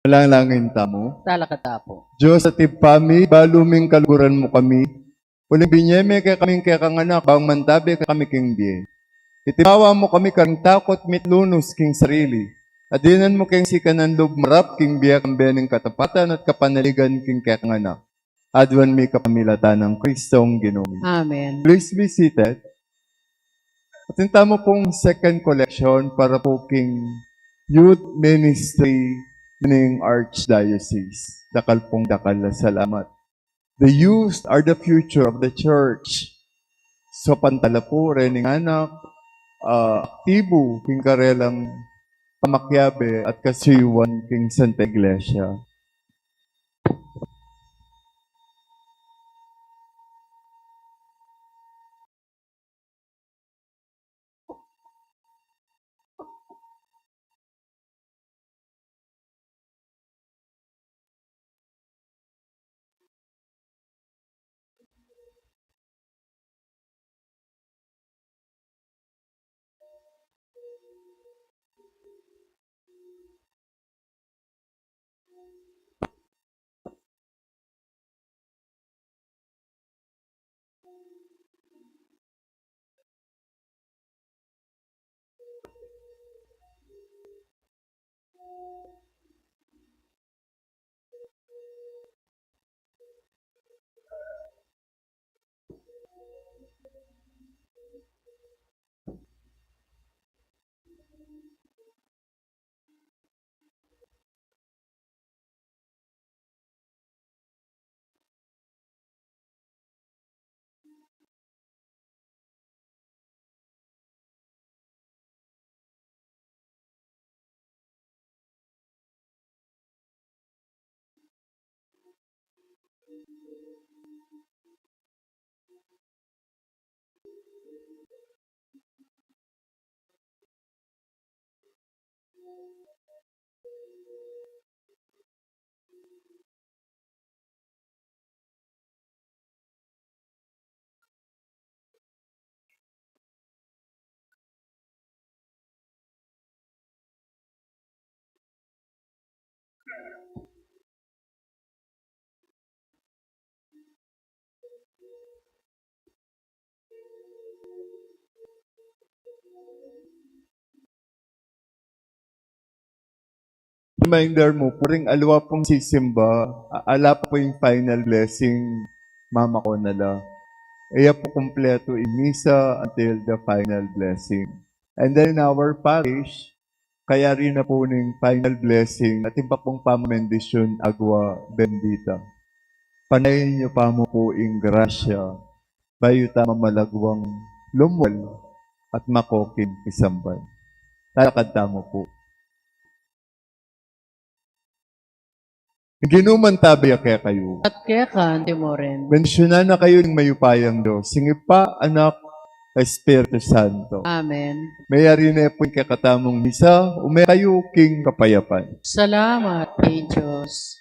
Manalangin tamu. Talakad ta pu. Dios a Ibpa mi, balu ming kaluguran mu kami. Uling binye me kekami ing kekang anak, bang mantabe kekami king bie. Itibawa mu kami karing takut mit lunus king sarili. At dinan mu keng sikanan lub marap king bie kambe ning katapatan at kapanaligan king kekang Anak. Aduan mi kapamilatan nang Kristong Ginu mi. Amen. Please be seated. Atin tamu pung second collection para pu king youth ministry ning Archdiocese. Dakal pung dakal a salamat. The youth are the future of the church. So, pantala pu rening anak, ah, aktibu king karelang pamakiabe at kasuyuan king Santa Iglesia. Reminder mu pu, ring aliwa pung sisimba, a-, ala pa pu ing final blessing mamakuna la. E ya pu kumpletu ing misa until the final blessing. And then in our parish, kayari na pu ning final blessing at iba pung pamabendisyun agua bendita. Panayan yu pa mu pu ing grasya, bayu ta mamalagwang lumwal at makoking isamban. Talakad tamu pu. Ing Ginu mantabi ya kekayu. At keka naman rin. Bendisyunan na kayu ning mayupayang Dios, ing Ibpa, Anak, Espiritu Santo. Amen. Mayari ne pu ing kekatamung misa, ume kayu king kapayapan. Salamat king Dios.